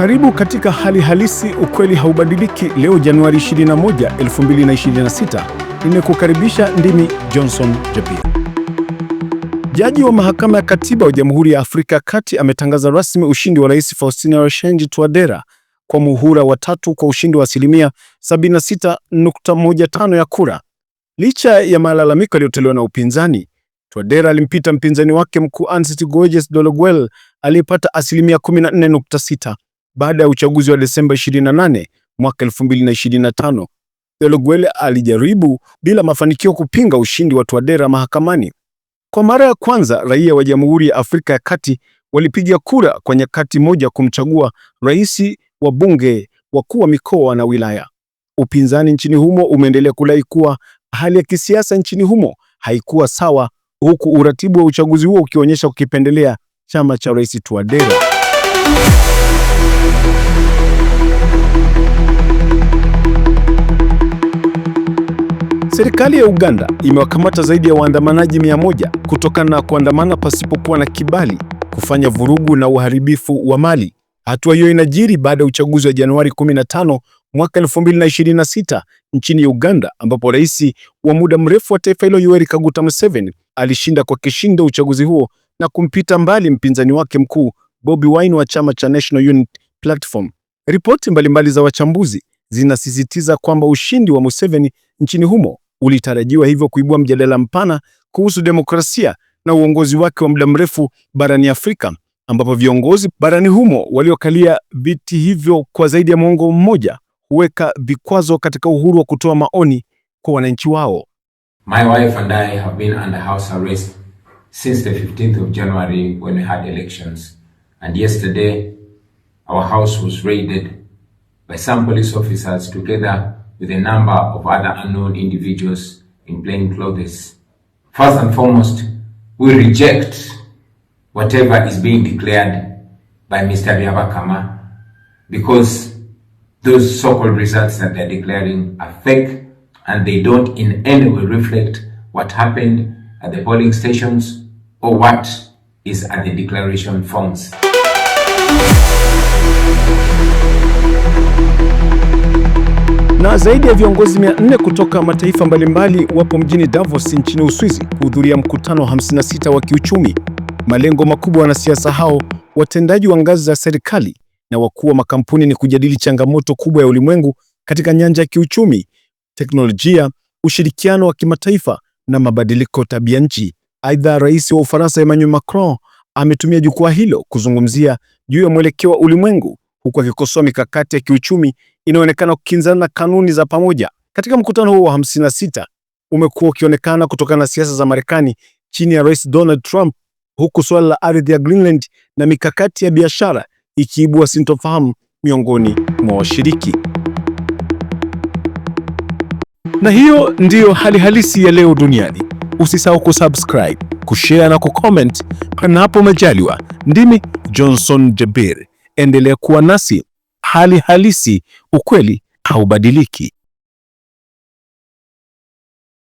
Karibu katika Hali Halisi, ukweli haubadiliki. Leo Januari 21, 2026, nimekukaribisha ndimi Johnson Jabir. Jaji wa mahakama ya katiba wa Jamhuri ya Afrika ya Kati ametangaza rasmi ushindi wa Rais Faustin Archange Touadera kwa muhula wa tatu kwa ushindi wa asilimia 76.15 ya kura. Licha ya malalamiko yaliyotolewa na upinzani, Touadera alimpita mpinzani wake mkuu Anicet Guegues Dologuel aliyepata asilimia 14.6 baada ya uchaguzi wa Desemba 28 mwaka 2025. Dologuel alijaribu bila mafanikio kupinga ushindi wa Touadera mahakamani. Kwa mara ya kwanza raia wa Jamhuri ya Afrika ya Kati walipiga kura kwa nyakati moja kumchagua rais, wa bunge, wakuu wa mikoa na wilaya. Upinzani nchini humo umeendelea kudai kuwa hali ya kisiasa nchini humo haikuwa sawa, huku uratibu wa uchaguzi huo ukionyesha kukipendelea chama cha Rais Touadera. Serikali ya Uganda imewakamata zaidi ya waandamanaji 100 kutokana na kuandamana pasipokuwa na kibali, kufanya vurugu na uharibifu wa mali. Hatua hiyo inajiri baada ya uchaguzi wa Januari 15 mwaka 2026 nchini Uganda, ambapo rais wa muda mrefu wa taifa hilo Yoweri Kaguta Museveni alishinda kwa kishindo uchaguzi huo na kumpita mbali mpinzani wake mkuu Bobi Wine wa chama cha National Unity Platform. Ripoti mbalimbali za wachambuzi zinasisitiza kwamba ushindi wa Museveni nchini humo ulitarajiwa, hivyo kuibua mjadala mpana kuhusu demokrasia na uongozi wake wa muda mrefu barani Afrika, ambapo viongozi barani humo waliokalia viti hivyo kwa zaidi ya muongo mmoja huweka vikwazo katika uhuru wa kutoa maoni kwa wananchi wao. My wife and I have been under house arrest since the 15th of January when we had elections. And yesterday, our house was raided by some police officers together with a number of other unknown individuals in plain clothes. First and foremost, we reject whatever is being declared by Mr. Byabakama because those so-called results that they're declaring are fake and they don't in any way reflect what happened at the polling stations or what is at the declaration forms. Na zaidi ya viongozi 400 kutoka mataifa mbalimbali wapo mjini Davos nchini Uswizi kuhudhuria mkutano wa 56 wa kiuchumi. Malengo makubwa wanasiasa hao, watendaji wa ngazi za serikali na wakuu wa makampuni ni kujadili changamoto kubwa ya ulimwengu katika nyanja ya kiuchumi, teknolojia, ushirikiano wa kimataifa na mabadiliko tabia nchi. Aidha, rais wa Ufaransa Emmanuel Macron ametumia jukwaa hilo kuzungumzia juu ya mwelekeo wa ulimwengu, huku akikosoa mikakati ya kiuchumi inayoonekana kukinzana na kanuni za pamoja. Katika mkutano huo wa 56 umekuwa ukionekana kutokana na siasa za Marekani chini ya Rais Donald Trump, huku suala la ardhi ya Greenland na mikakati ya biashara ikiibua sintofahamu miongoni mwa washiriki. Na hiyo ndiyo hali halisi ya leo duniani. Usisahau kusubscribe, kushare na kucomment panapo majaliwa. Ndimi Johnson Jabir, endelea kuwa nasi. Hali halisi, ukweli haubadiliki.